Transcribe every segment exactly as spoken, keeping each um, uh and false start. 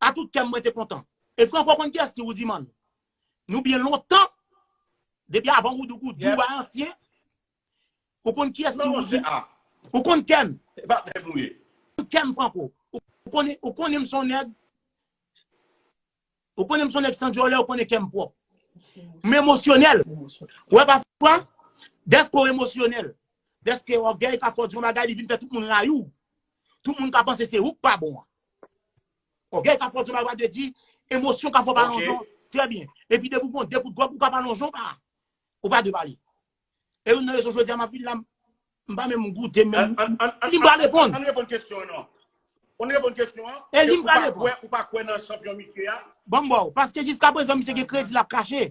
A tout kè m, mwen te kontan. E Franco konn kiyès ki Rudiman. Nou byen lontan, depi avan Roudougoudou, a ansyen, ou konn kiyès ki Rudiman. Ou konn kè m. Ou konn kè m, Franco. Ou konnen, ou konnen m se yon nèg. Ou konnen m se yon nèg san djòlè, ou konnen kè m pwòp. M emosyonèl. Ou wè pafwa, dèske w emosyonèl, dèske ògèy ka fè w di yon bagay, li vin fè tout moun rayi w. Tout moun ka panse se ou k pa bon an. Ògèy ka fè w di yon bagay, pa de di, emosyon ka fè w pa lonje w. Trè byen. Epi depi w gon de kout gòg, ou ka pa lonje w, pa. Ou pa dwe pale. E youn nan rezon jodi a m ap vin la, m pa menm goute, menm li m pral reponn. Ann reponn kesyon an non. Ann reponn kesyon an. E li m pral reponn. Ou pa kwè, ou pa kwè nan chanpyon misye a? Ban m ba w. Paske jiskaprezan, misye gen kredi l ap kache.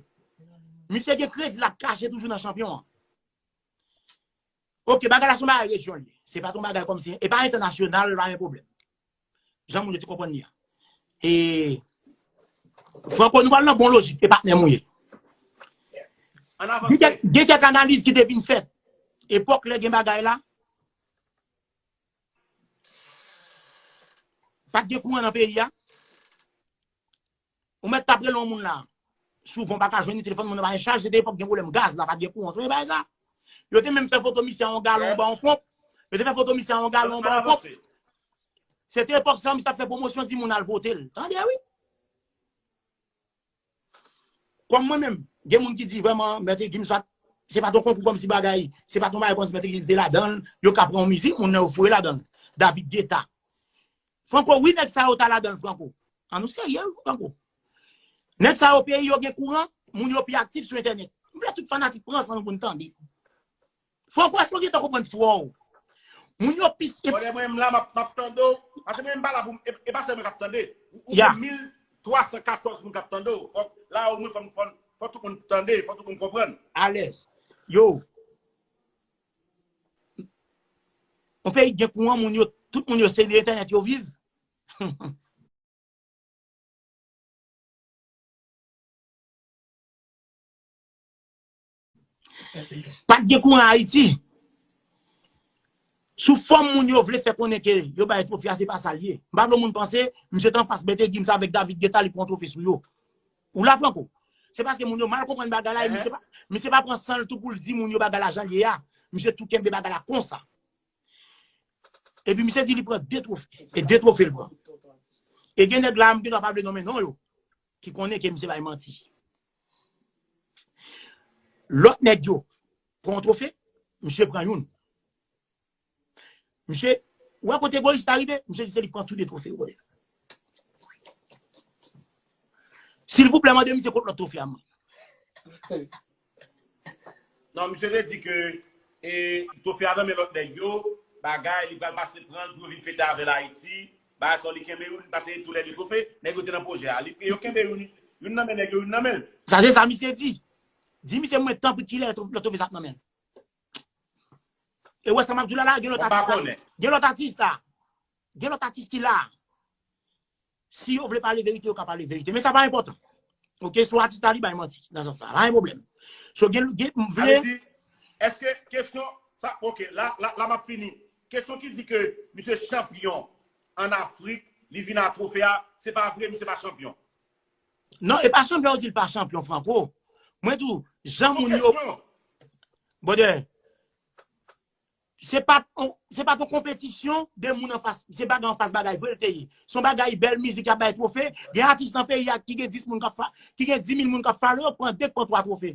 Misye gen kredi l ap kache toujou nan chanpyon an. Ok, bagay la se yon bagay rejyon li ye. Se pa t yon bagay kòmsi, e pa entènasyonal, pa gen pwoblèm. Jan moun yo te konprann li a. E Franco, nou pral nan bon lojik, e patnè m ou ye. Gen kèk, gen kèk analiz ki te vin fèt. Epòk lè gen bagay la, pa t gen kouran nan peyi a. Ou mèt t ap rele yon moun la. Souvan, w pa ka jwenn li, telefòn moun nan pa gen chaj, se te epòk gen pwoblèm gaz la, pa t gen kouran. Sonje bagay sa? Yo te menm fè foto misye a yon galon anba yon ponp. Yo te fè foto misye a yon galon anba yon ponp. Se te epòk sa, misye t ap fè pwomosyon, di moun al vote l. Tande, wi. Kòm mwen menm, gen moun ki di vrèman, Mèt Gims pa t, se pa t yon konkou kòmsi bagay, se pa t yon bagay kòmsi Mèt Gims te ladan l, yo ka pran yon mizik, moun nan yo foure ladan l. David Guetta. Franco, wi, nèg sa yo ta ladan l, Franco. An nou serye, wi, Franco. Nèg sa yo, peyi yo gen kouran, moun yo pi aktif sou entènèt. M vle tout fanatik pran san nou pou n tande. Franco, èske w gentan konprann fwa w? Moun yo pis. Bòdè, mwen menm la, m ap, m ap tande w. Paske mwen menm pa la pou m, e, e pa sèl mwen k ap tande. Ou, ou gen mil twa san katòz moun k ap tande w. Fòk, la, omwen, fò, fò, fò tout moun tande, fò tout moun konprann. Alèz. Yo. Yon peyi ki gen kouran, moun yo, tout moun yo, se de entènèt yo viv. Pa t gen kouran Ayiti. Sou fòm moun yo vle fè konnen ke yo bay twofe a, se pa sa l ye. M pa vle moun panse, misye t anfas Mèt Gims avèk David Guetta, li pran twofe sou yo. Ou la, Franco? Se paske moun yo mal konprann bagay la, e misye pa, misye pa pran san l tou pou l di moun yo bagay la jan l ye a. Misye tou kenbe bagay la konsa. Epi misye di li pran de twofe. E de twofe l pran. E gen nèg la, m gendwa pa vle nonmen non yo, ki konnen ke misye bay manti. Lòt nèg yo pran yon twofe, misye pran youn. Misye, ou wè kote egoyis la rive? Misye di se li pran tou de twofe yo. Silvouplè, mande misye kot lòt twofe a, man. Non, misye te di ke e, twofe a nan men lòt nèg yo, bagay, li pral pase pran l pou yo vin fete avè l Ayiti, bagay sa li kenbe youn, pase tou lè de twofe, nèg yo te nan pwojè a. Li, yo kenbe youn, youn nan men nèg yo, youn nan men l. Sa se sa misye di. Di misye mwen tanpri kilè lòt twofe sa ap nan men l. E wè sa m ap di w la la, gen lòt atis la. Gen lòt atis la. Gen lòt atis ki la. Si yo vle pale verite, yo ka pale verite. Men sa pa enpòtan. Ok, si yon atis la, li bay manti nan sans sa. Pa gen pwoblèm. So, gen, gen, m vle. Sa vle di, èske kesyon, sa, ok, la, la, la m ap fini. Kesyon ki di ke misye chanpyon ann Afrik, li vin a twofe a, se pa vre, misye pa chanpyon. Non, e pa chanpyon, yo di l pa chanpyon, Franco. Mwen di w, jan moun yo. Brother, se pa t yon, se pa t yon konpetisyon de moun anfas, se bagay anfas bagay vre l te ye. Se yon bagay bèl mizik y ap bay twofe, gen atis nan peyi a ki gen dis moun k ap fa, ki gen dis mil moun k ap follow yo, pran de, pran twa twofe.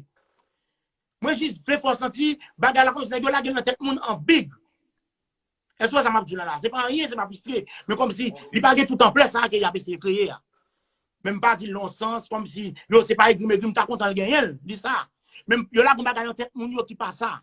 Mwen jis vle fè w santi bagay la kòmsi nèg yo lage l nan tèt moun an big. Èske w wè sa m ap di w la la? Se pa anyen, se pa fristre. Men kòmsi li pa gen tout anplè sa ke y ap eseye kreye a. Men m pa di l nan yon sans kòmsi yo se pa egri m egri m ta kontan l genyen l, di sa. Men yo lage yon bagay nan tèt moun yo ki pa sa.